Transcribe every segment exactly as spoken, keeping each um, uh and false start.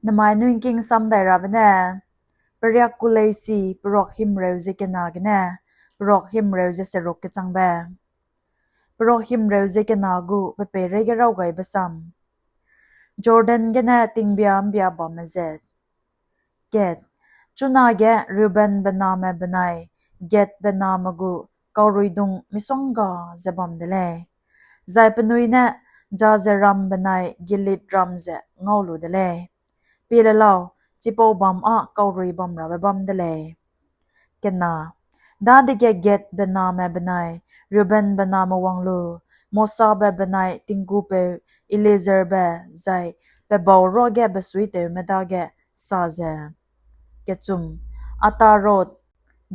Nemai nui ’ngking sam dai rabe ne, Periak Kuleisi, peruak himreu ze kena gene peruak himreu ze seruk kechangbe. Peruak himreu ze kena gu pe peireige raw gaibe sam. Jordan gene tingbia ’mbia bamme zet. Kat, chunage Reubenbe name benai Gadbe name gu kauruidung misongga ze bam de lei, zai penui ne Jazeram benai Gileadram ze ngau lu de lei. Pie le lau, chipau bâm â kaurui bamrabe bam de lei. Kena, dadege Gadbe name benai Reubenbe name wang lu, Mosabe benai tingkupeu Eleazarbe zai pe bau ruage besuitewme dage sa ze, kechum, Atarot,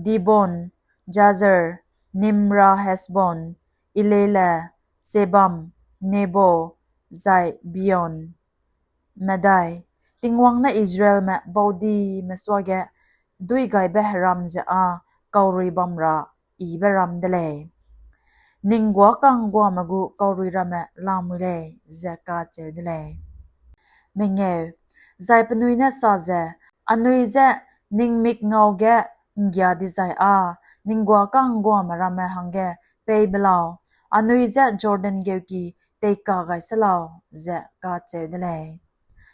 Dibon, Jazer, Nimra, Heshbon, Eleale, Sebam, Nebo, zai Beon. Medai, Tingwang ne Israelme baudime suage duigaibe heram ze â kaurui bam ra yibe ram de lei. Ning guâ ka'ngguame gu kaurui ramme lamui lei, ze kacheu de lei. Mengeu, zai penui ne sa ze, anui je ning mikngau ge ’nggia dizai â ning guâ ka'ngguame ramme hangge pei be lau, anui je Jordan geuki teika gai se lau, ze kacheu de lei.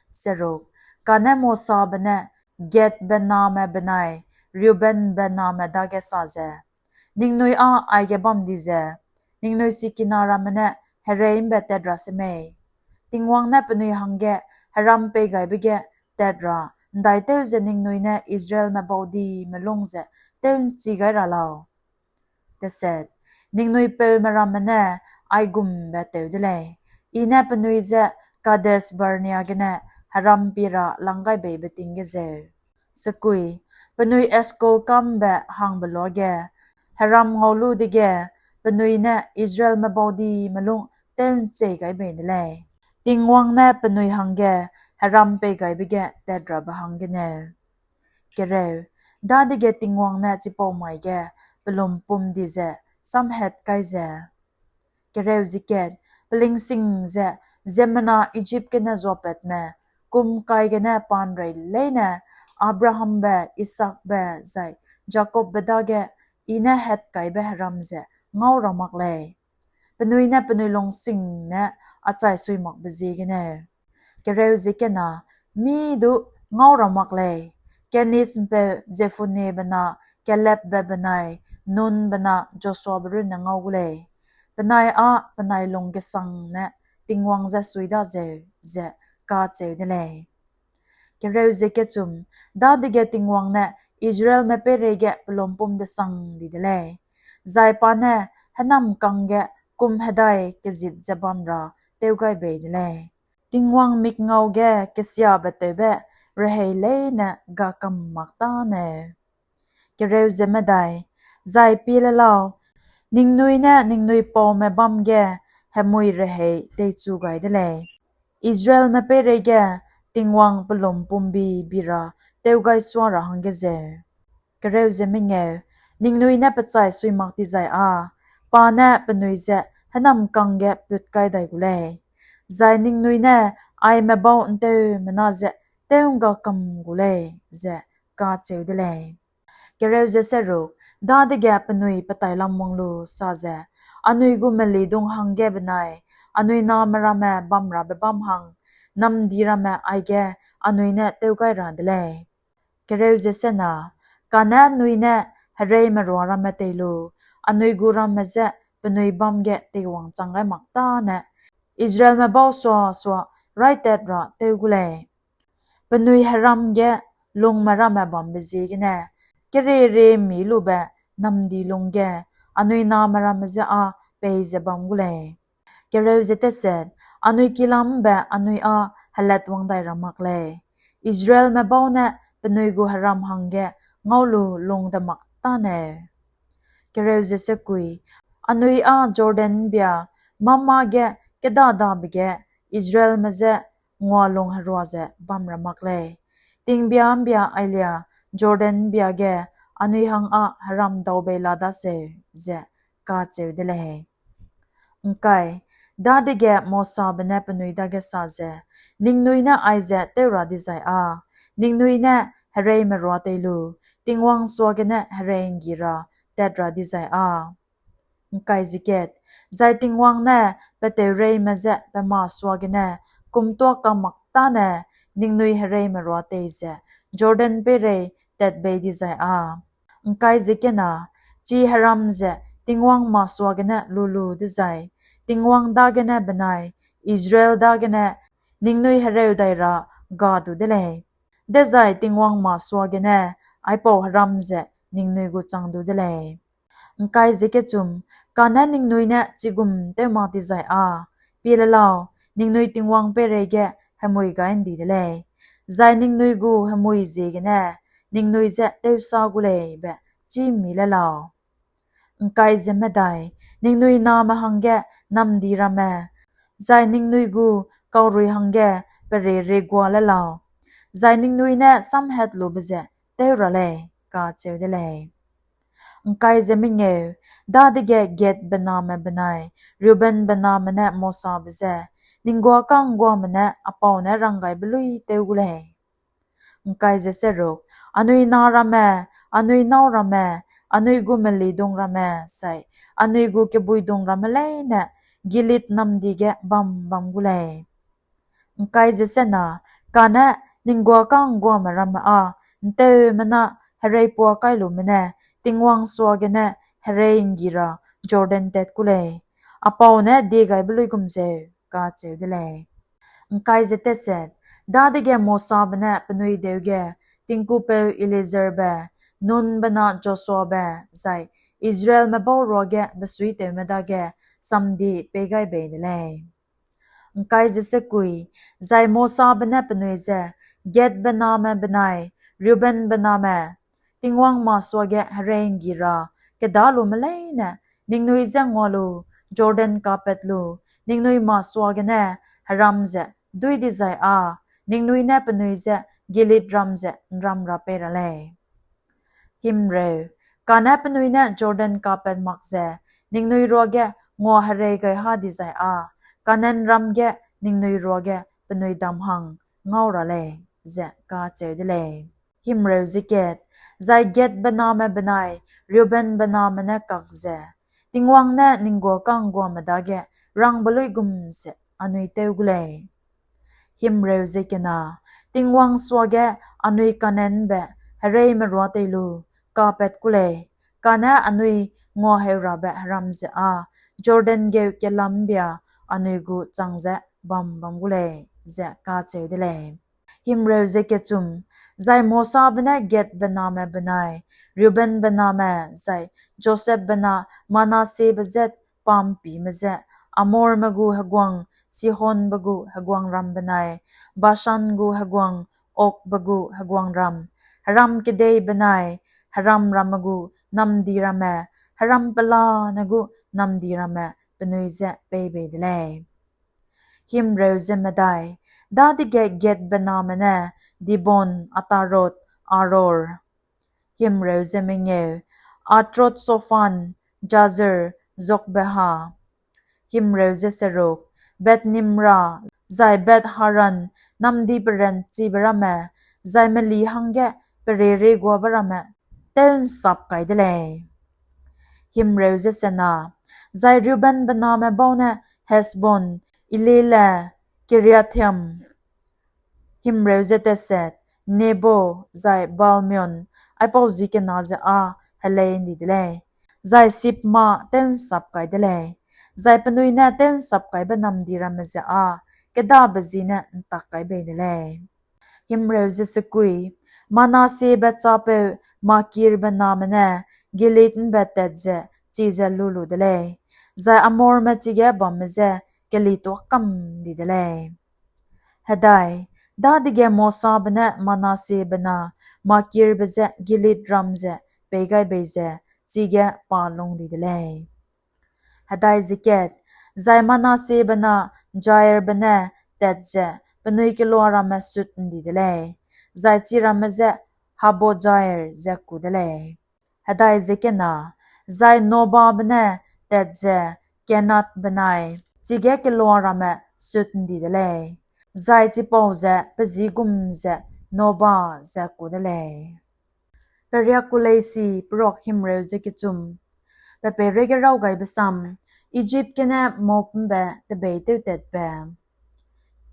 Seruk, kane Mosabe ne Gadbe name benai Reubenbe name dage sa ze, ningnui â aige bam di ze, ningnui sikina ramme ne herei ’mbe tat ra semei? Tingwang ne penui hangge heram peigaibe ge tat ra ’ndaitew ze ningnui ne Israelme baudime lung ze tew ’nchi gai ra lau? Teset, ningnui peume ramme ne aigumbe tew de lei, I ne penui je Kades Barnea gene heram pie ra lang gai beibe ting ge zeu. Sekui, penui Eshkol ka'mbe hangbe luage heram ngau lu dege, penui ne Israelme baudime lung tew ’nchei gai bei de lei, Tingwang ne penui hangge heram peigaibe ge tat rabe hanggeneu. Kereu, dadege Tingwang ne chipau mai ge pe lumpum di ze samhat kai ze, kereu ze kat, pelingsing ze ziemmena Ijip gene zuapatme, kum kai gene pa ’nrei leine Abrahambe, Isaakbe zai Jakobbe dage I ne hatkaibe heram ze ngau ra mak lei, penui ne penui lungsing ne a chai sui makbe ziegeneu. Kereu ze kena, mî du ngau ra mak lei, Keniz ’mpeu Jephunebe na Kalebbe benai Nunbe na Joshuabe runne ngau gu lei, penai â penai lung gesang ne Tingwang je sui da zeu, ze kacheu de lei. Kereu ze kechum, dadege Tingwang ne Israelme peireige pe lumpum desang di de lei, zai pa ne hênamkang ge kum hedai kezit ze bam ra tew gai bei de lei, Tingwang mikngau ge kesiabe tewbe rehei leine ga kam mak tâne. Kereu ze medai, zai pie le lau, ningnui ne ningnui paume bâm ge hemui rehei teichu gai de lei, Israelme peireige Tingwang pe lumpumbi bi ra tew gai sua ra hangge zeu. Kereu ze mengeu, ningnui ne pe chai sui mak dizai â pa ne penui je hênamkang ge put kai dai gu lei, zai ningnui ne aime bau ’nteumena je tew'ngga kam gu lei, ze kacheu de lei. Kereu ze seruk, dadege penui pe tailam wang lu sa ze, anui gu melidung hangge benai anui name ramme bamrabe bâm hang namdi ramme aige anui ne tew gai ra de lei. Kereu ze sena, kane anui ne hereimerua ramme tei lu, anui gu ramme je penui bâm ge teiwangchang gai mak tâne Israelme bau suasua raîtat ra tew gu lei. Penui heram ge lungme ramme bambe ziegene, kerierie mi lube namdi lung ge anui name ramme je â peize bam gu lei. Kereu ze teset, anui kilam ’mbe anui â helatwang dai ra mak lei, Israelme bau ne penui gu heram hangge ngau lu lung de mak tâne. Kereu ze sekui, anui â Jordan ’mbia mâ-mâ ge kêda-dabe ge Israelme je ngualung herua ze bam ra mak lei. Tingbia ’mbia ailia Jordan ’mbia ge anui hang â heram dau bei la daseu, ze kacheu de lei. ’Ngkai, dadege Mosabe ne penui dage sa ze, ningnui ne aize tew ra dizai â, ningnui ne hereime ruatei lu, Tingwang suagene herei ’nggi ra tat ra dizai â. ’Ngkai ze kat, zai Tingwang ne pe teureime je pe masuagene kumtuâ kamak tâne ningnui hereime ruatei ze Jordan peirei tat bei dizai â. ’Ngkai ze kena, chi heram ze Tingwang masuagene lu lu dezai, Tingwang dagene benai Israel dagene ningnui hereu dai ra ga du de lei. Dezai Tingwang masuagene aipau heram ze ningnui gu chang du de lei. ’Ngkai ze kechum, kane ningnui ne chigum tew mak dizai â, pie le lau, ningnui Tingwang peireige hemui gai ’ndi de lei, zai ningnui gu hemui ziegene ningnui je tewsa gu lei be chî mi le lau. ’Ngkai ze medai, ningnui name hangge namdi ramme, zai ningnui gu kaurui hangge perierie gua le lau, zai ningnui ne samhatlube ze tew ra lei, kacheu de lei. ’Ngkai ze mengeu, dadege Gadbe name benai Reubenbe name ne Mosabe je, Ning guâ ka'ngguame ne a pau ne ranggaibe luî tew gu lei. ’Ngkai ze seruk, anui na ramme, anui nâu ramme, anui gu melidung ramme, zai anui gu kebuidung ramme leine Gilead namdi ge bam bam gu lei. ’Ngkai ze sena, kane ning guâ ka'ngguame ramme â ’nteumena hereipua kai lume ne Tingwang suagene herei ’nggi ra Jordan tat ku lei, a pau ne diegaibe luigum zeu, kacheu de lei. ’Ngkai ze teset, dadege Mosabe ne penui deu ge tingkupeu Eleazarbe, Nunbe na Joshuabe, zai Israelme bau ruage besuitewme dage samdi pei gai bei de lei. ’Ngkai ze sekui, zai Mosabe ne penui je, Gadbe name benai Reubenbe name, Tingwang masuage herei ’nggi ra kêdalume leine ningnui je ngua lu, Jordan kapat lu, ningnui masuagene heram ze duî dizai â, ningnui ne penui je Gilead ram ze ’nram ra pei ra lei. Himreu, kane penui ne Jordan kapat mak ze ningnui ruage nguaherei gai ha dizai â, Kanaanram ge ningnui ruage penui dam hang ngau ra lei, ze kacheu de lei. Himreu ze kat, zai Gadbe name benai Reubenbe name ne kak ze, Tingwang ne ning guâ ka'ngguame dage rangbe luigum ze anui tew gu lei. Himreu ze kena, Tingwang suage anui Kanaanbe hereime ruatei lu kapat ku lei, kane anui nguaheurabe heram ze â Jordan geu kelambia anui gu chang ze bam bam gu lei, ze kacheu de lei. Himreu ze kechum, zai Mosabe ne Gadbe name benai Reubenbe name, zai Josepbe na Manassebe zat pa'mpîme je, Amorme gu heguang Sihonbe gu heguangram benai Bashan gu heguang Ogbe gu heguangram, heram kedei benai heram ramme gu namdi ramme, heram pelane gu namdi ramme penui je pei bei de lei. Himreu ze medai, dadege Gadbe name ne Dibon, Atarot, Aroer. Himreu ze mengeu, Atrot-sophan, Jazer, Jogbeha. Himreu ze seruk, Beth-nimra, zai Beth-haran, namdi peranchibe ramme, zai meli hangge perierie guabe ramme tew'nsap kai de lei. Himreu ze sena, zai Reubenbe name bau ne Hesbon, Eleale, Kiriathaim, himreu ze teset, Nebo, zai Baal-meon, aipau ji kena ze â helei ’ndi de lei, zai Sibma tew'nsap kai de lei, zai penui ne tew'nsap kaibe namdi ramme ze â kêdabe ji ne ’ntak kai bei de lei. Himreu ze sekui, Manassebe chapeu Makirbe name ne Gilead ’mbe tat ze chize lu lu de lei, zai Amorme chige bamme je kelituâ kam di de lei. Hedai, dadege Mosabe ne Manassebe na Makirbe je Gilead ram ze pei gai bei ze chige pa lung di de lei. Hedai ze kat, zai Manassebe na Jairbe ne tat ze penui keloa ramme sut ’ndi de lei, zai chi ramme je Habot-jair ze ku de lei. Hedai ze kena, zai Nobabe ne tat ze Kenath benai chige keloa ramme sut ’ndi de lei, Zai chipau ze pe ji gum ze Noba ze ku de lei. Periak ku leisi, peruak himreu ze kechum. Pe peireige raw gaibe sam, Ijip gene Moab ’mbe tebeîtewtatbe.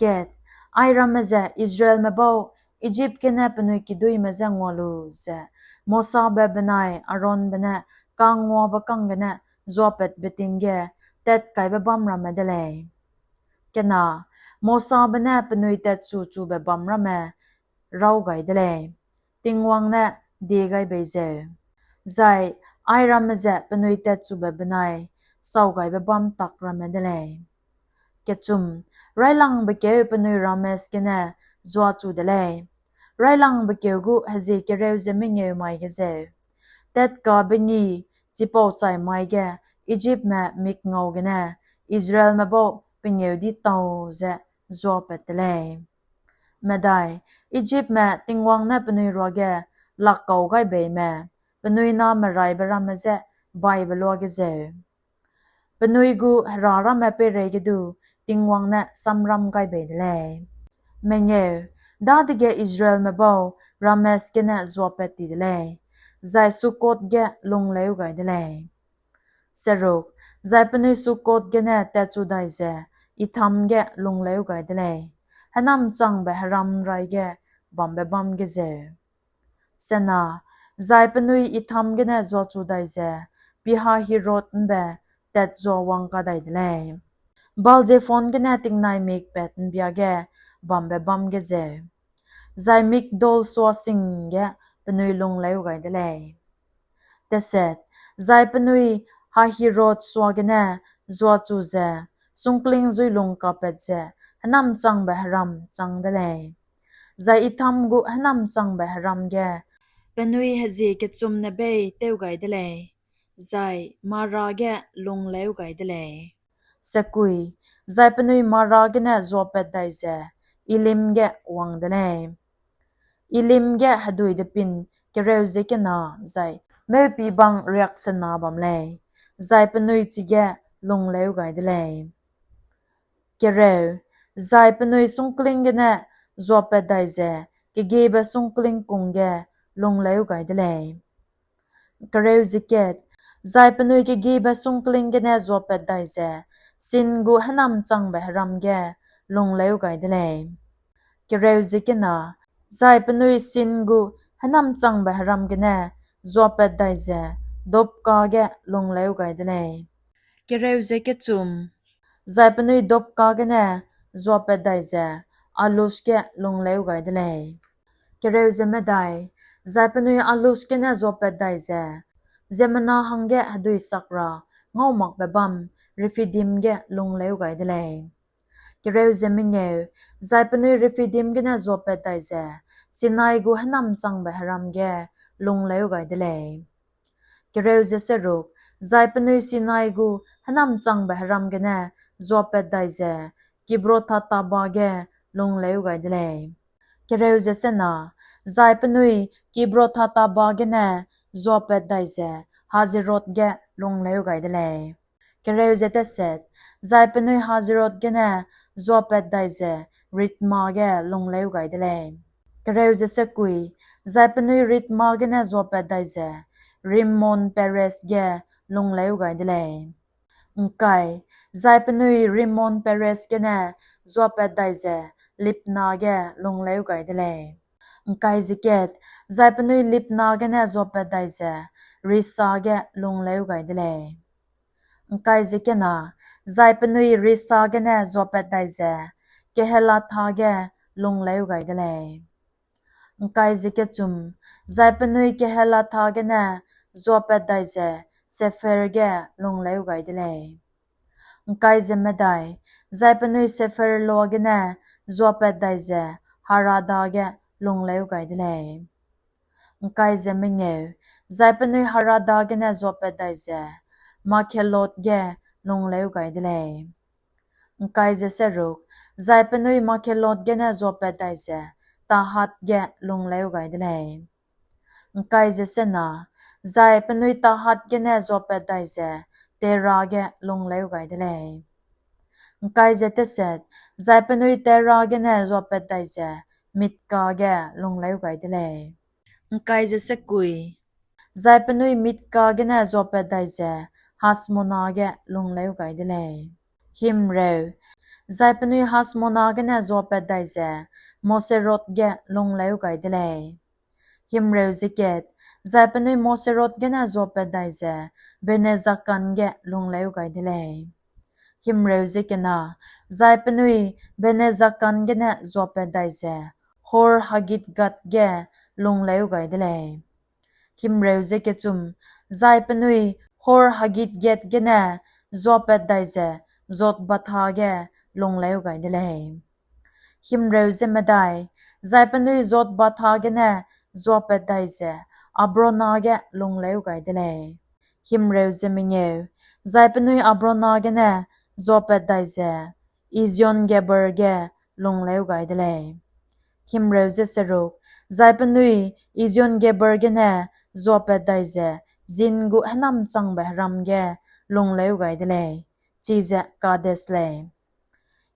Kat, airamme ze Israelme bau Ijip gene penui kiduîme je ngua lu ze Mosabe benai Aaronbe ne ka'ngguabe kang gene zuapatbe ting ge tatkaibe bâm ramme de lei. Kena, Mosabe ne penui tatchu chube bâm ramme raw gai de lei, Tingwang ne die gai bei zeu, zai airamme ze penui tatchube benai sâu gaibe bâm tak ramme de lei. Kechum, raîlangbe kêu penui Rames gene zuachu de lei. Raîlangbe kêu gu hezie kereu ze mengeu mai ge zeu. Tatkabe ngi chipau chai mai ge Ijipme mikngau gene Israelme bau pengêudi tau ze zuapat de lei. Medai, Ijipme Tingwang ne penui ruage lakkau gai beime, penui na meraibe ramme je baibe luage zeu. Penui gu hera ramme peireige du Tingwang ne samram gai bei de lei. Mengeu, dadege Israelme bau Rames gene zuapat ti de lei, zai Sukkoth ge lungleu gai de lei. Seruk, zai penui Sukkoth gene tatchu dai ze Etham ge lungleu gai de lei, hênamchangbe heram raige bambe bâm ge zeu. Sena, zai penui Etham gene zuachu dai ze Pi-hahiroth ’mbe tat zua wang kadai de lei, Baal-zephon gene tingnai mikpat ’mbia ge bambe bâm ge zeu. Zai Migdol sua sing ge penui lungleu gai de lei. Teset, zai penui Hahiroth sua gene zuachu ze sungkling zuilung kapat ze hênamchangbe heram chang de lei, zai Etham gu hênamchangbe heram ge penui hezie kechumne bei tew gai de lei, zai Mara ge lungleu gai de lei. Sekui, zai penui Mara gene zuapat dai ze Elim ge wang de lei. Elim ge hedui depin kereu ze kena zai meupi bang riaksena bam lei, zai penui chige lungleu gai de lei. Kereu, zai penui sungkling gene zuapat dai ze kegiebe sungkling kung ge lungleu gai de lei. Kereu ze kat, zai penui kegiebe sungkling gene zuapat dai ze Sin gu hênamchangbe heram ge lungleu gai de lei. Kereu ze kena, zai penui Sin gu hênamchangbe heram gene zuapat dai ze Dopka ge lungleu gai de lei. Kereu ze kechum, zai penui Dopka gene zuapat dai ze Alush ge lungleu gai de lei. Kereu ze medai, zai penui Alush gene zuapat dai ze ziemmena hangge hedui sak ra ngau makbe bam Rephidim ge lungleu gai de lei. Kereu ze mengeu, zai penui Rephidim gene zuapat dai ze Sinai gu hênamchangbe heram ge lungleu gai de lei. Kereu ze seruk, zai penui Sinai gu hênamchangbe heram gene zuapat dai ze Kibrot-hattaba ge lungleu gai de lei. Kereu ze sena, zai penui Kibrot-hattaba gene zuapat dai ze Hazeroth ge lungleu gai de lei. Kereu ze teset, zai penui Hazeroth gene zuapat dai ze Ritma ge lungleu gai de lei. Kereu ze sekui, zai penui Ritma gene zuapat dai ze Rimmon-peres ge lungleu gai de lei. Nkai, zai penui Rimmon-peres gene zuapat dai ze Libna ge lungleu gai de lei. Nkai ze kat, zai penui Libna gene zuapat dai ze Risa ge lungleu gai de lei. Nkai ze kena, zai penui Risa gene zuapat dai ze Kehelatha ge lungleu gai de lei. Nkai ze kechum, zai penui Kehelatha gene zuapat dai ze Sepher ge lungleu gai de lei. Nkai ze medai, zai penui Sepher lua gene zuapat dai ze Harada ge lungleu gai de lei. Nkai ze mengeu, zai penui Harada gene zuapat dai ze Makhelot ge lungleu gai de lei. Nkai ze seruk, zai penui Makhelot gene zuapat dai ze Tahat ge lungleu gai de lei. Nkai ze sena, zai penui Tahat gene zuapat dai ze Tera ge lungleu gai de lei. ’Ngkai ze teset, zai penui Tera gene zuapat dai ze Mitka ge lungleu gai de lei. ’Ngkai ze sekui, zai penui Mitka gene zuapat dai ze Hasmona ge lungleu gai de lei. Himreu, zai penui Hasmona gene zuapat dai ze Moserot ge lungleu gai de lei. Himreu ze kat, zai penui Moserot gene zuapat dai ze Benejakan ge lungleu gai de lei. Himreu ze kena, zai penui Benejakan gene zuapat dai ze Hor-hagidgad ge lungleu gai de lei. Himreu ze kechum, zai penui Hor-hagidgad gene zuapat dai ze Jotbatha ge lungleu gai de lei. Himreu ze medai, zai penui Jotbatha gene zuapat dai ze Abrona ge lungleu gai de lei. Himreu ze mengeu, zai penui Abrona gene zuapat dai ze Ezion-geber ge lungleu gai de lei. Himreu ze seruk, zai penui Ezion-geber gene zuapat dai ze Zin gu hênamchangbe heram ge lungleu gai de lei, chize Kades lei.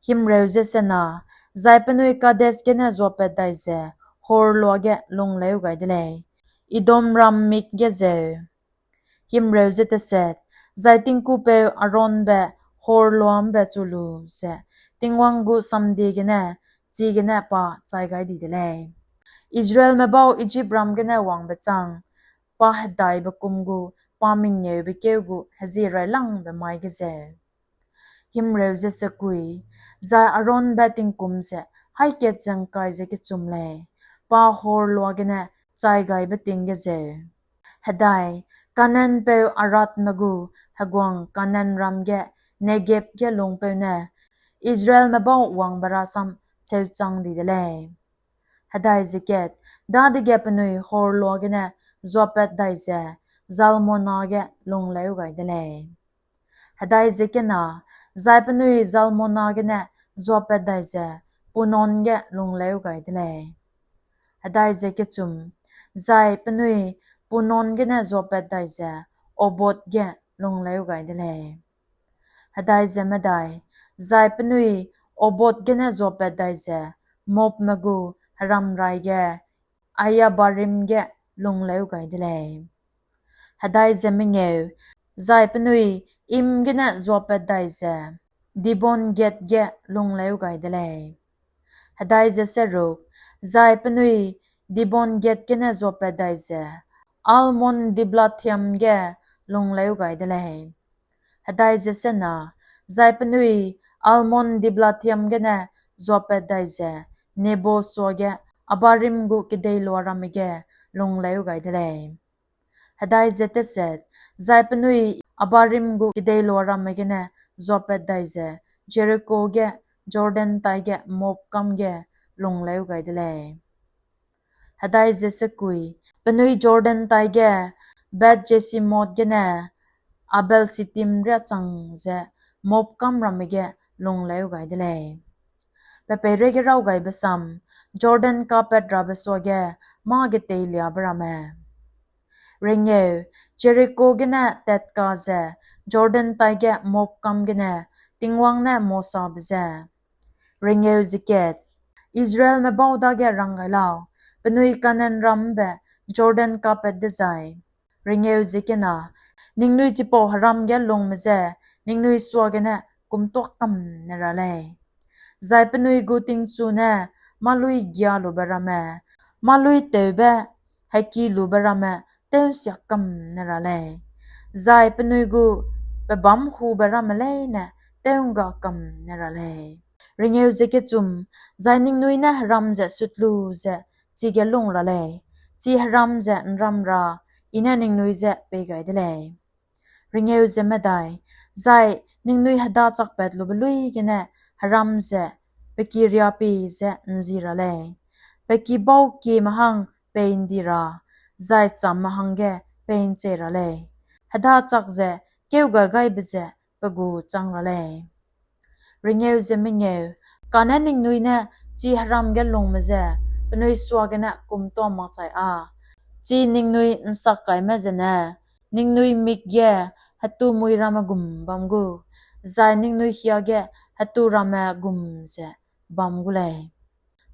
Himreu ze sena, zai penui Kades gene zuapat dai ze Hor luage lungleu gai de lei, Edomram mik ge zeu. Himreu ze teset, zai tingkupeu Aaronbe Hor lua ’mbe chu lu ze Tingwang gu samdie gene chigene pa chai gai di de lei. Israelme bau Ijipram gene wangbe chang pa hedaibe kum gu pa mengeube keu gu hezie railangbe mai ge zeu. Himreu ze sekui, zai Aaronbe tingkum ze haî kat ze ’ngkai ze kechum lei, pa Hor lua gene chai gaibe ting ge zeu. Hedai, Kanaanpeu Aradme gu heguang Kanaanram ge Negeb ge lungpeu ne Israelme bau wangbe rasam cheuchang di de lei. Hedai ze kat, dadege penui Hor lua gene zuapat dai ze Zalmona ge lungleu gai de lei. Hedai ze kena, zai penui Zalmona gene zuapat dai ze Punon ge lungleu gai de lei. Hedai ze kechum, zai penui Punon gene zuapat dai ze Obot ge lungleu gai de lei. Hedai ze medai, zai penui Obot gene zuapat dai ze Moabme gu heramrai ge Iye-abarim ge lungleu gai de lei. Hedai ze mengeu, zai penui Iym gene zuapat dai ze Dibon-gad ge lungleu gai de lei. Hedai ze seruk, zai penui Dibon-gad gene zuapat dai ze Almon-diblathaim ge lungleu gai de lei. Hedai ze sena, zai penui Almon-diblathaim gene zuapat dai ze Nebo suage Abarim gu kedeiloa ramme ge lungleu gai de lei. Hedai ze teset, zai penui Abarim gu kedeiloa ramme gene zuapat dai ze Jeriko ge, Jordan taige Moab kam ge lungleu gai de lei. Hedai ze sekui, penui Jordan taige Beth-jesimot gene Abel-shittim riâ chang ze Moab kam ramme ge lungleu gai de lei. Pe peireige raw gaibe sam, Jordan kapat rabe suage mâ geteiliabe ramme. Rengeu, Jeriko gene tatka ze Jordan taige Moab kam gene Tingwang ne Mosabe je, rengeu ze kat, Israelme bau dage rang gai lau, penui Kanaanram ’mbe Jordan kapat dezai, rengeu ze kena, ningnui chipau heram ge lungme je ningnui suagene kumtuâ kam ne ra lei, zai penui gu tingchu ne mâlui gialube ramme, mâlui tewbe heki lube ramme tew'nsia kam ne ra lei, zai penui gu pebâm hube ramme leine tew'ngga kam ne ra lei. Rengeu ze kechum, zai ningnui ne heram ze sut lu ze chige lung ra lei, chi heram ze ’nram ra I ne ningnui je pei gai de lei. Rengeu ze medai, zai ningnui heda chakpat lube luî gene heram ze pe ki riapi ze ’nzi ra lei, pe ki bau kieme hang pei'ndi ra, zai chamme hangge pei'nchei ra lei, heda chak ze kêu gai gaibe ze pe gu chang ra lei. Rengeu ze mengeu, kane ningnui ne chi heram ge lungme ze penui suagene kumtuâ makchai â, chi ningnui ’nsak kaime zene ningnui mik ge hetumui ramme gum bam gu, zai ningnui hiage hetu ramme gum ze bam gu lei.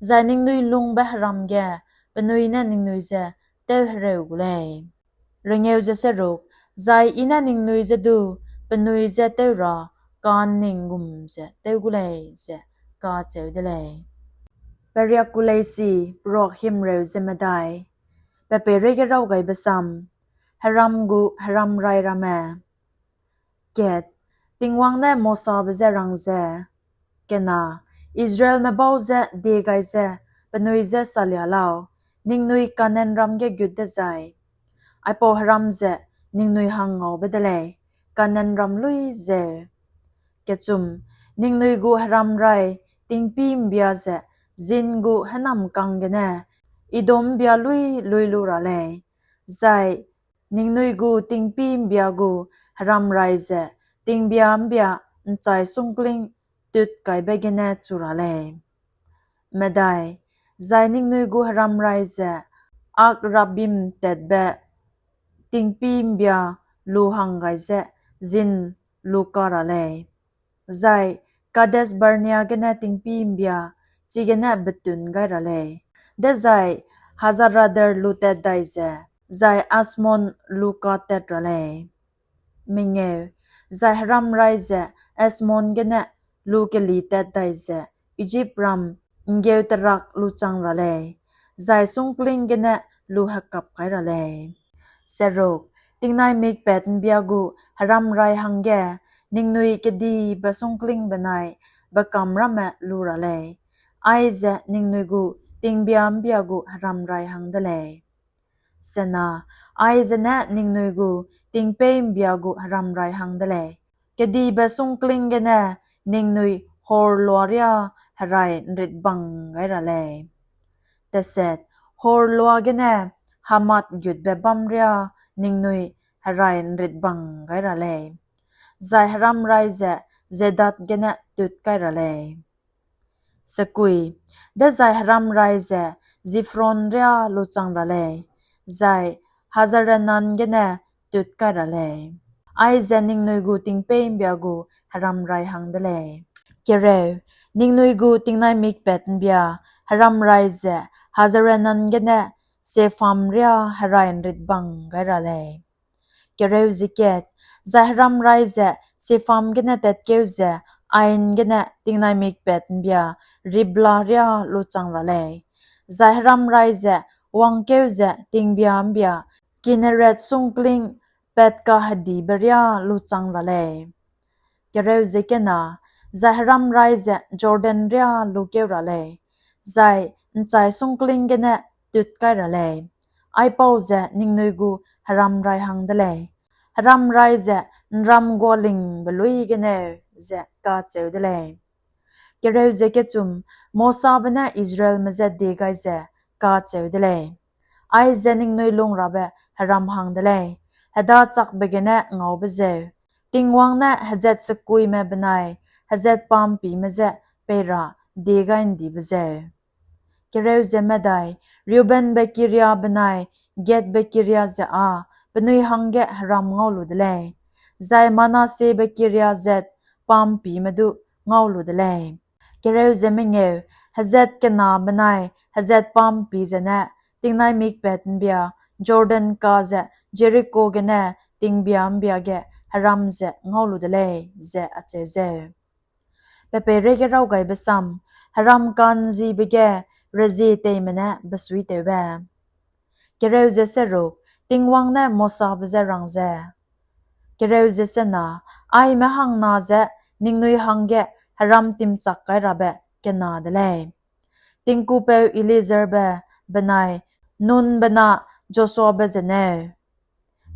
Zai ningnui lungbe heram ge penui ne ningnui je tewhereu gu lei. Rengeu ze seruk, zai I ne ningnui je du penui je tew ra ka'nning gum ze tew gu lei, ze kacheu de lei. Periak gu leisi, peruak himreu ze medai. Pe peireige raw gaibe sam, heram gu heramrai ramme. Kat, Tingwang ne Mosabe je rang ze, kena, Israelme bau je die gai ze, penui je salia lau, ningnui Kanaanram ge gut dezai, aipau heram ze ningnui hang ngaube de lei, Kanaanram luî zeu. Kechum, ningnui gu heramrai tingpî ’mbia ze Zin gu hênamkang gene Edom ’mbia luî lui lu ra lei, zai ningnui gu tingpî ’mbia gu heramrai ze tingbia ’mbia ’nchai sungkling tut kaibe gene chu ra lei. Medai, zai ningnui gu heramrai ze Akrabim tatbe tingpî ’mbia lu hang gai ze Zin lu ka ra lei, zai Kades-barnea gene tingpî ’mbia chigene betun gai ra lei, dezai Hazar-adar lu tat dai ze, zai Asmon lu katat ra lei. Mengeu, zai heramrai ze Asmon gene lu kelitat dai ze Ijipram ’nggeuterak lu chang ra lei, zai sungkling gene lu hekap kai ra lei. Seruk, tingnaimik pat ’mbia gu heramrai hangge ningnui kedibe sungkling benai bekâm ramme lu ra lei, aize ningnui gu tingbia ’mbia gu heramrai hang de lei. Sena, aize ne ningnui gu tingpeî ’mbia gu heramrai hang de lei, kedibe sungkling gene ningnui Hor loa riâ herai ’nritbang gai ra lei. Teset, Hor loa gene Hamat gutbe bâm riâ ningnui herai ’nritbang gai ra lei, zai heramrai ze Zedad gene tut kai ra lei. Sekui, dezai heramrai ze Ziphron riâ lu chang ra lei, zai Hazar-enan gene tut kai ra lei, aize ningnui gu tingpeî ’mbia gu heramrai hang de lei. Kereu, ningnui gu tingnaimik pat ’mbia heramrai ze Hazar-enan gene Shepham riâ herai ’nritbang gai ra lei. Kereu ze kat, zai heramrai ze Shepham gene tatkeu ze Ain gene tingnaimik pat ’mbia Ribla riâ lu chang ra lei, zai heramrai ze wangkeu ze tingbia ’mbia Kinneret sungkling pat kahedibe riâ lu chang ra lei. Kereu ze kena, zai heramrai ze Jordan riâ lukeu ra lei, zai ’nchai sungkling gene tut kai ra lei, aipau ze ningnui gu heramrai hang de lei, heramrai ze ’nram gualingbe luî gene, ze kacheu de lei. Kereu ze kechum, Mosabe ne Israelme je die gai ze kacheu de lei, aize ningnui lung rabe heram hang de lei, heda chakbe gene ngaube zeu, Tingwang ne hezat sekuime benai hezat pa'mpîme je pei ra die gai ’ndibe zeu. Kereu ze medai, Reubenbe kiria benai Gadbe kiria ze â penui hangge heram ngau lu de lei, zai Manassebe kiria zat pa'mpîme du ngau lu de lei. Kereu ze mengeu, hezat kena benai hezat pa'mpî zene tingnaimik pat ’mbia Jordan ka ze Jeriko gene tingbia ’mbia ge heram ze ngau lu de lei, ze acheu zeu. Pe peireige raw gaibe sam, heram ka'nzibe ge rezie teime ne besuitewbe. Kereu ze seruk, Tingwang ne Mosabe je rang ze, Kereu ze sena, aime hangna ze ningnui hangge heram timchak kai rabe kena de lei. Tingkupeu Eleazarbe benai Nunbe na Joshuabe ze neu.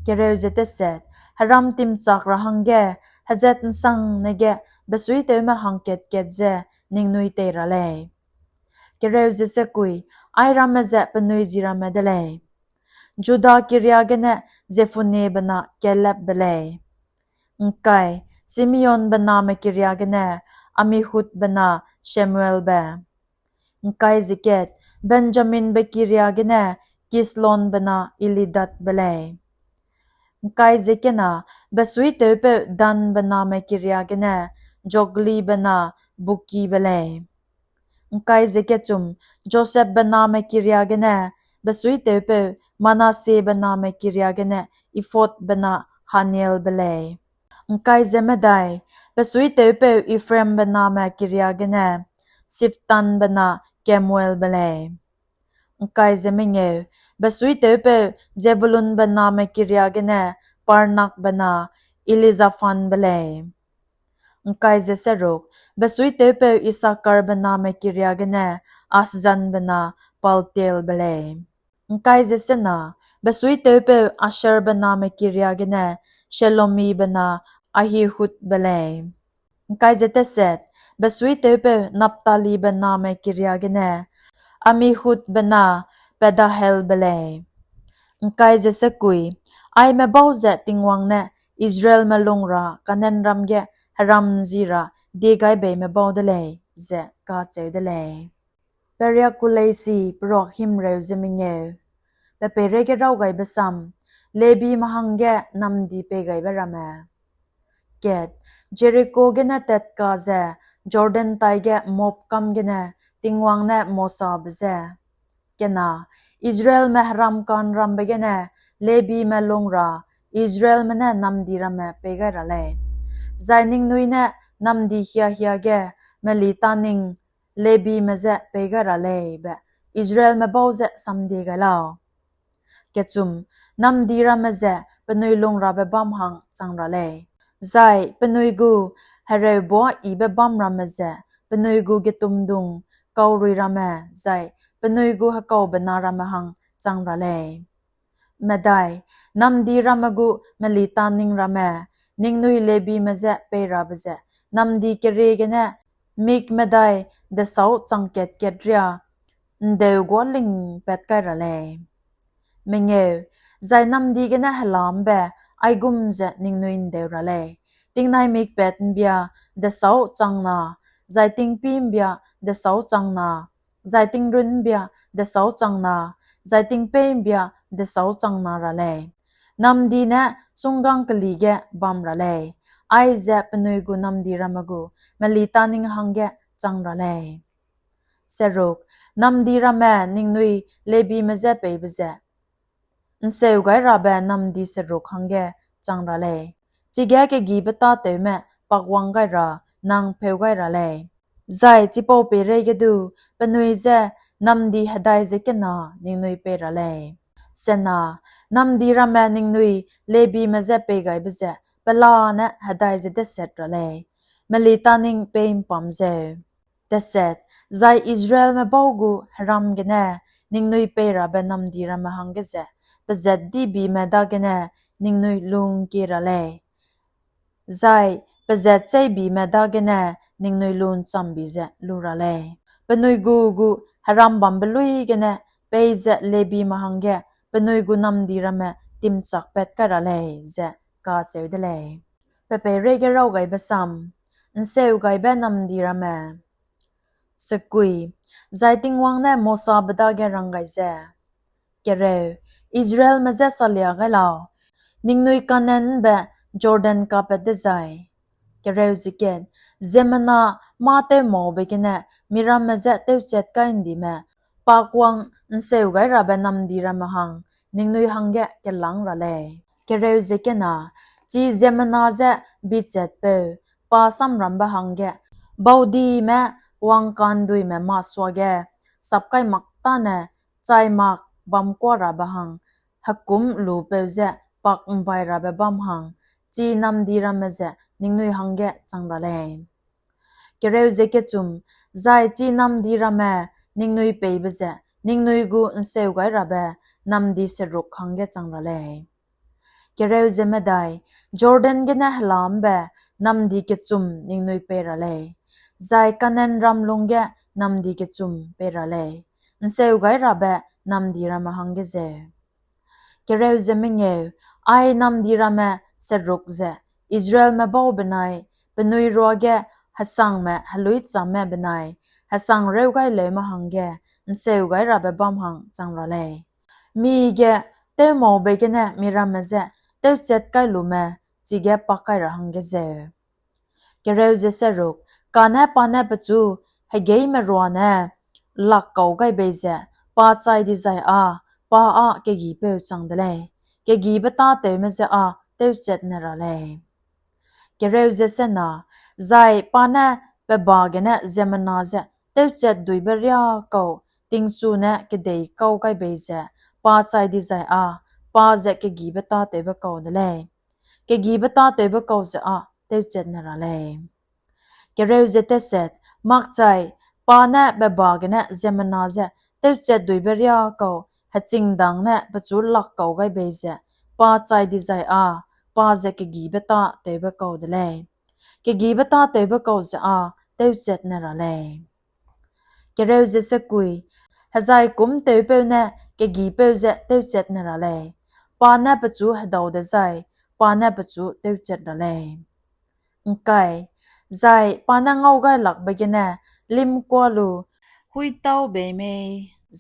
Kereu ze teset, heram timchak ra hangge hezat ’nsangne ge besuitewme hangkat-kat ze ningnui tei ra lei. Kereu ze sekui, airamme ze penui ji ramme de lei: Juda kiria gene Jephunebe na Kalebbe lei. ’Ngkai, Simeonbe name kiria gene Amihudbe na Shemuelbe. ’Ngkai ze kat, Benjaminbe kiria gene Kislonbe na Elidadbe lei. ’Ngkai ze kena, besuitewpeu Danbe name kiria gene Joglibe na Bukkibe lei. ’Ngkai ze kechum, Josepbe name kiria gene besuitewpeu Manassebe name kiria gene Ephod bena Hannielbe lei. ’Ngkai ze medai, besuitewpeu Ephraimbe name kiria gene Shiphtanbe na Kemuelbe lei. ’Ngkai ze mengeu, besuitewpeu Zebulunbe name kiria gene Parnakbe na Elizaphanbe lei. ’Ngkai ze seruk, besuitewpeu Issakarbe name kiria gene Azzanbe na Paltielbe lei. ’Ngkai ze sena, besuitewpeu Asherbe name kiria gene Shelomibe na Ahihudbe lei. ’Ngkai ze teset, besuitewpeu Naphtalibe name kiria gene Ammihudbe na Pedahelbe lei. ’Ngkai ze sekui, aime bau ze Tingwang ne Israelme lung ra Kanaanram ge heram ’nzi ra diegaibeime bau de lei, ze kacheu de lei. Periak kuleisi peruak himreu ze mengeu. Pe peireige raw gaibe sam, Lebime hangge namdi pei gaibe ramme. Kat, Jeriko gene tatka ze, Jordan taige Moab kam gene Tingwang ne Mosabe je, kena, Israelme heram ka'nrambe gene Lebime lung ra Israelme ne namdi ramme pei gai ra lei. Zai ningnui ne namdi hia-hia ge melitanîng Lebime je pei gai ra lei be Israelme bau ze samdie gai lau. Kechum, namdi ramme ze penui lung rabe bâm hang chang ra lei, zai penui gu hereubuâ yibe bâm ramme ze penui gu getumdung kaurui ramme zai penui gu hekaubena ramme hang chang ra lei. Medai, namdi ramme gu melitanîng ramme, ningnui Lebime je pei rabe ze namdi kerie gene mik medai desâuchang kat-kat riâ ’ndeu guâlingpat kai ra lei. Mengeu, zai namdi gene hela ’mbe aigum ze ningnui ’ndeu ra lei: tingnai mikpat ’mbia desâuchang na, zai tingpî ’mbia desâuchang na, zai tingrun ’mbia desâuchang na, zai tingpeî ’mbia desâuchang na ra lei. Namdi ne sunggangkeli ge bam ra lei, aize penui gu namdi ramme gu melitanîng hangge chang ra lei. Seruk, namdi ramme ningnui Lebime je peibe ze ’nseugairabe namdi seruk hangge chang ra lei; chige kegîbe tâtewme pakwang gai ra nang pheu gai ra lei, zai chipau peireige du penui je namdi hedai ze kena ningnui pei ra lei. Sena, namdi ramme ningnui Lebime je peigaibe ze pelane hedai ze deset ra lei, melitanîng peî'mpam zeu. Teset, zai Israelme bau gu heram gene ningnui pei rabe namdi ramme hangge ze pezatdibime dagene ningnui lungkie ra lei, zai pezatcheîbime dagene ningnui lu'nchâmbi ze lu ra lei; penui gu gu herambambe luî gene peize Lebime hangge penui gu namdi ramme timchâkpat kai ra lei, ze kacheu de lei. Pe peireige raw gaibe sam, ’nseugaibe namdi ramme. Sekui, zai Tingwang ne Mosabe dage rang gai ze, Kereu, Israelme je salia gai lau, ningnui Kanaan ’mbe Jordan kapat dezai, kereu ze kat, ziemmena mâ tewmaube gene miramme je tewchat kai ’ndime pakwang ’nseugairabe namdi ramme hang ningnui hangge kelâng ra lei. Kereu ze kena, chi ziemmena je bichatpeu pa samrambe hangge baudime wangka'nduime masuage sapkai mak tâne chai mak bam kuâ rabe hang hekum lupeu je pak ’mbai rabe bâm hang chi namdi ramme ze ningnui hangge chang ra lei. Kereu ze kechum, zai chi namdi ramme ningnui peibe ze ningnui gu ’nseugairabe namdi seruk hangge chang ra lei. Kereu ze medai, Jordan gene hela ’mbe namdi kechum ningnui pei ra lei, zai Kanaanram lungge namdi kechum pei ra lei, ’nseugairabe namdi ramme hangge zeu. Kereu ze mengeu, ai namdi ramme seruk ze Israelme bau benai penui ruage hesangme heluîchâmme benai hesang reugaileume hangge ’nseugairabe bâm hang chang ra lei, mige tewmaube gene miramme je tewchat kai lume chige pak kai ra hangge zeu. Kereu ze seruk, Kane pa ne pechu hegeîme ruane lak kau gai bei ze pa chai dizai â pa â kegîpeu chang de lei; kegîbe tâtewme je â tewchat ne ra lei. Kereu ze sena, zai pa ne pe ba gene ziemmena je tewchatduibe riâ kau tingchu ne kedei kau gai bei ze pa chai dizai â pa ze kegîbe tâtewbe kau de lei; kegîbe tâtewbe kau ze â tewchat ne ra lei. Kereu ze teset, makchai pa ne pe ba gene ziemmena je tewchatduibe riâ kau hechingdang ne pechu lak kau gai bei ze pa chai dizai â pa ze kegîbe tâtewbe kau de lei; kegîbe tâtewbe kau ze â tewchat ne ra lei. Kereu ze sekui, hezai kumtewpeu ne kegîpeu je tewchat ne ra lei; pa ne pechu hedau dezai pa ne pechu tewchat ra lei. ’Ngkai, zai pa ne ngaugailakbe gene limkua lu huîtau bei mei,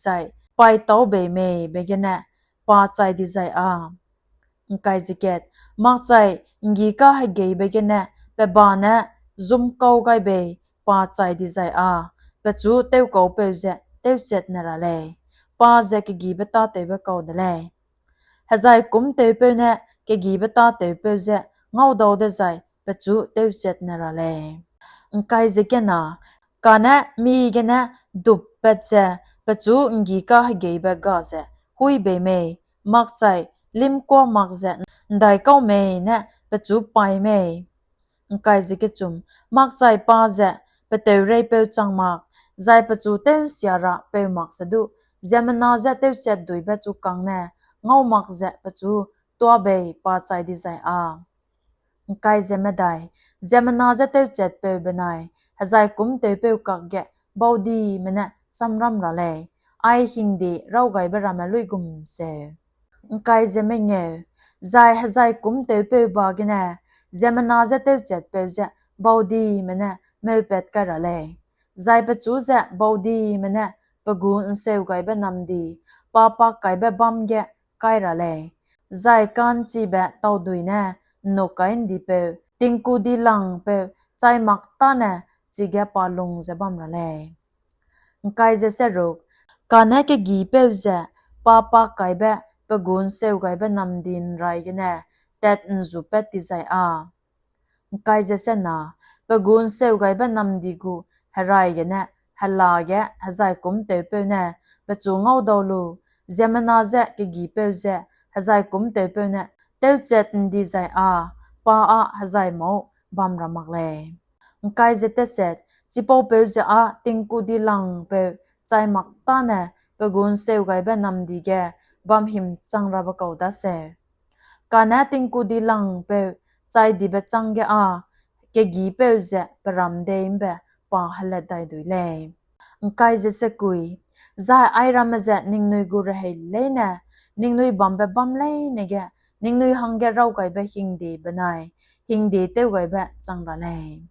zai paîtau bei mei be gene pa chai dizai â. ’Ngkai ze kat, makchai ’nggî kahegeibe gene pe ba ne zumkau gai bei pa chai dizai â pechu tewkaupeu ze tewchat ne ra lei; pa ze kegîbe tâtewbe kau de lei. Hezai kumtewpeu ne kegîbe tâtewpeu je ngaudau dezai pechu tewchat ne ra lei. ’Ngkai ze kena, kane mi gene duppat ze pechu ’nggî kahegeibe ga ze huî bei mei, makchai limkua mak ze ’ndaikau mei ne pechu paî mei. ’Ngkai ze kechum, makchai pa ze peteureipeu chang mak, zai pechu tew'nsia ra peu mak ze du, ziemmena je tewchatduibe chukâng ne ngau mak ze pechu tuâ bei pa chai dizai â. ’Ngkai ze medai, ziemmena je tewchatpeu benai hezai kumtewpeu kakge baudime ne samram ra lei, ai hingde rawgaibe ramme luigum seu. ’Ngkai ze mengeu, zai hezai kumtewpeu ba gene ziemmena je tewchatpeu ze baudime ne meupat kai ra lei, zai pechu ze baudime ne pe gu ’nseugaibe namdi pa pakaibe bâm ge kai ra lei, zai ka'nchibe taudui ne ’nnuk-kai'ndipeu tingkudilangpeu chai mak tâne chige pa lung ze bam ra lei. ’Ngkai ze seruk, kane kegîpeu ze pa pakaibe pe gu ’nseugaibe namdi ’nrai gene tat ’nzupat tizai â. ’Ngkai ze sena, pe gu ’nseugaibe namdi gu herai gene hela ge hezai kumtewpeu ne pechu ngaudau lu, ziemmena je kegîpeu ze hezai kumtewpeu ne tewchat ’ndi zai â pa â hezai mâu bam ra mak lei. ’Ngkai ze teset, chipaupeu ze â tingkudilangpeu chai mak tâne pe gu ’nseugaibe namdi ge bam himchang rabe kau daseu. Kane tingkudilangpeu chai dibe chângge â kegîpeu ze pe ram dei ’mbe pa helatdai dui lei. ’Ngkai ze sekui, zai airamme ze ningnui gu rehei leine, ningnui bambe bâm leine ge, ningnui hangge rawgaibe hingde benai hingde tewgaibe chang ra lei.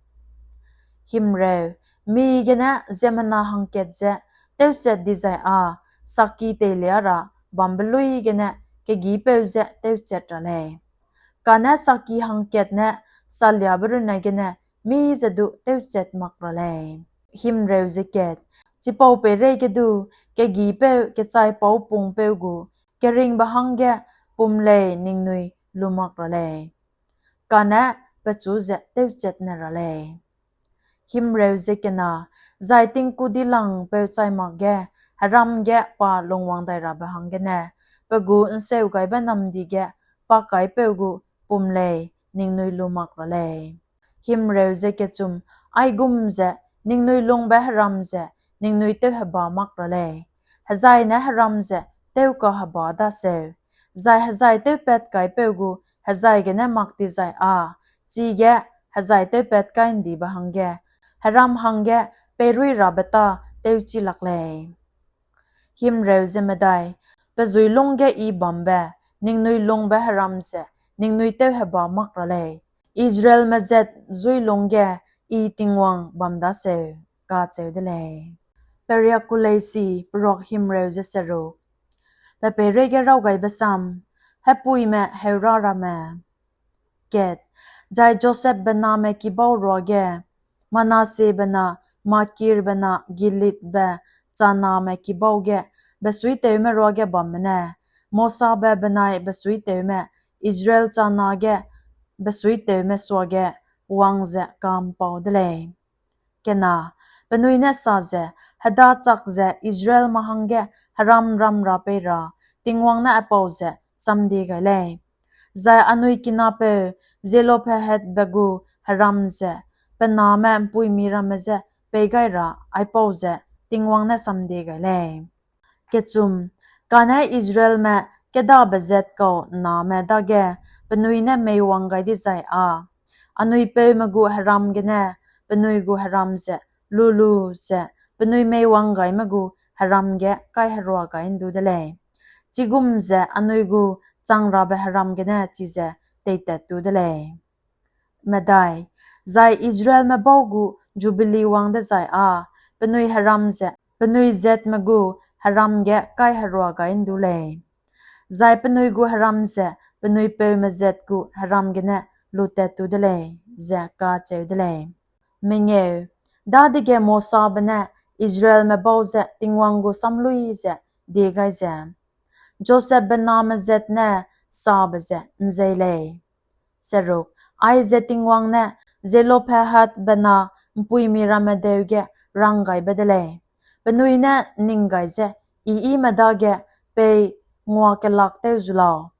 Himreu, mi gene ziemmena hangkat ze tewchat dizai â sakki teilia ra bambe luî gene kegîpeu ze tewchat ra lei. Kane sakki hangkat ne saliabe runne gene mi ze du tewchat mak ra lei. Himreu ze kat, chipau peireige du kegîpeu kechaipau pungpeu gu keringbe hangge pum lei ningnui lu mak ra lei. Kane pechu ze tewchat ne ra lei. Himreu ze kena, zai tingkudilangpeu chai makge heram ge pa lungwang dai rabe hanggene, pe gu ’nseugaibe namdi ge pakaipeu gu pum lei ningnui lu mak ra lei. Himreu ze kechum, aigum ze ningnui lungbe heram ze ningnui tewheba mak ra lei. Hezai ne heram ze tewkaheba daseu, zai hezai tewpat kaipeu gu hezai gene mak tizai â, chige hezai tewpat kai ’ndibe hangge, heram hangge peirui rabe tâ tewchi lak lei. Himreu ze medai, pe zuilung ge I bambe, ningnui lungbe heram ze ningnui tewheba mak ra lei. Israelme zat zuilung ge I Tingwang bam daseu, kacheu de lei. Periak Kuleisi, peruak himreu ze seruk. Pe peireige rawgaibe sam, Hepuime Heurâ ramme. Kat, zai Josepbe name kibau ruage, Manassebe na Makirbe na Gileadbe chaname kibau ge besuitewme ruage bamme ne, Mosabe benai besuitewme, Israel chana ge besuitewme suage wang ze ka'mpau de lei. Kena, penui ne sa ze, hedachak ze Israelme hangge heram ram ra pei ra, Tingwang ne aipau ze samdie gai lei. Zai anui kinapeu Zelophehadbe gu heram ze, pe name ’mpuimi ramme je pei gai ra aipau ze Tingwang ne samdie gai lei. Kechum, kane Israelme kêdabe zat kau ’nname dage penui ne meiwang gai dizai â, anui peume gu heram gene penui gu heram ze lu lu ze penui meiwang gaime gu heram ge kaiherua gai ’ndu de lei. Chigum ze anui gu changrabe heram gene chize teitat tu de lei. Medai, zai Israelme bau gu Jubili wang dezai â, penui heram ze penui zatme gu heram ge kaiherua gai ’ndu lei. Zai penui gu heram ze penui peume zat gu heram gene lutat tu de lei, ze kacheu de lei. Mengeu, dadege Mosabe ne Israelme bau ze Tingwang gu sam luî ze die gai ze, Josepbe name zat ne sabe ze ’nzei lei. Seruk, aize Tingwang ne Zelophehadbe na ’mpuimi ramme deu ge ranggaibe de lei, penui ne ning gai ze I yime dage pei ngua kelak tew zu lau,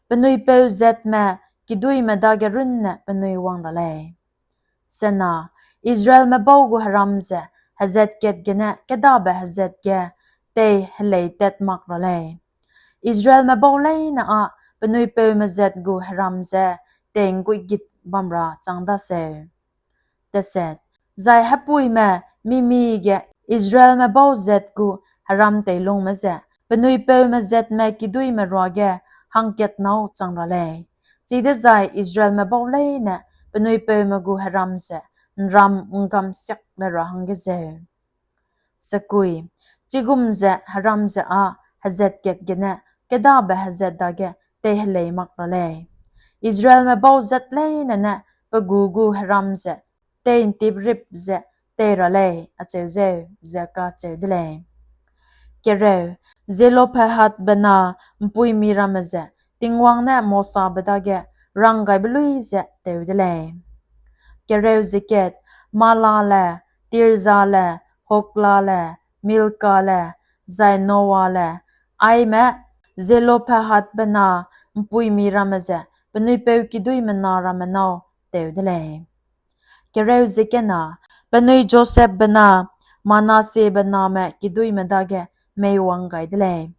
penui peu zatme kiduîme dage runne penui wang ra lei. Sena, Israelme bau gu heram ze hezat kat gene kêdabe hezat ge tei helei tat mak ra lei. Israelme bau leine â penui peume zat gu heram ze tei ’ngguigit bam ra chang daseu. Teset, zai hepuime mi-mige Israelme bau zat gu heram teilungme ze penui peume zatme kiduîme ruage hangkat nâu chang ra lei. Chidezai Israelme bau leine penui peume gu heram ze ’nram ’nggamsiak le ra hangge zeu. Sekui, chigum ze heram ze â hezat kat gene kêdabe hezat dage tei helei mak ra lei. Israelme bau zat leine ne pe gu gu heram ze tei ’ntiprip ze tei ra lei, acheu zeu, ze kacheu de lei. Kereu, Zelophehadbe na ’mpuimi ramme ze Tingwang ne Mosabe dage ranggaibe luî ze tew de lei. Kereu ze kat, Mahlale, Tirzale, Hoglale, Milkale, zai Noale, aime Zelophehadbe na ’mpuimi ramme ze penui peu kiduîme na ramme nâu tew de lei. Kereu ze kena, penui Josepbe na Manassebe name kiduîme dage meiwang gai de lei,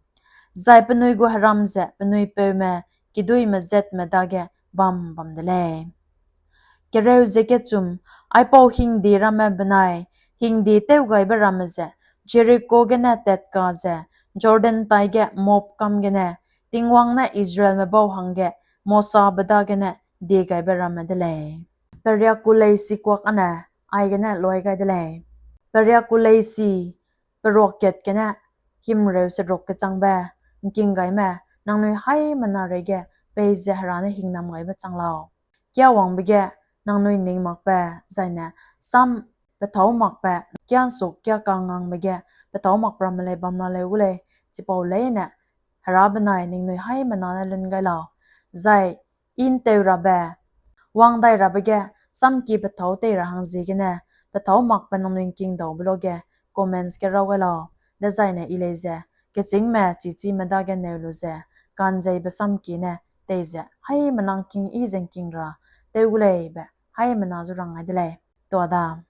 zai penui gu heram ze penui peume kiduîme zatme dage bam bam de lei. Kereu ze kechum, aipau hingde ramme benai hingde tewgaibe ramme ze Jeriko gene tatka ze Jordan taige Moab kam gene Tingwang ne Israelme bau hangge Mosabe dagene diegaibe ramme de lei. Periakuleisi kuak âne aigene luai gai de lei. Periakuleisi peruak kat gene himreu seruk kechangbe ’ngking gaime nangnui haimena reige peize Hera ne hingnam gaibe chang lau. Kiawangbe ge nangnui ning makbe, zaine sam pethâu makbe, kia'nsuk kiakangangbe ge pethâu makbe ramme lei bam la leu gu lei, chipau leine Hera benai ningnui haimena ne lun gai lau. Zai i ’ntew rabe, wang dai rabe ge samki pethâu tei ra hangziegene pethâu makbe nangnui ’ngkingdaube luage comments ge raw gai lau. Dezaine i lei ze kechîngme chichime dage neu lu ze ka'nzeibe samki ne tei ze haimena ’ngking yi ze ’ngking ra tew gu lei be haimena zu rang gai de lei. Tuada,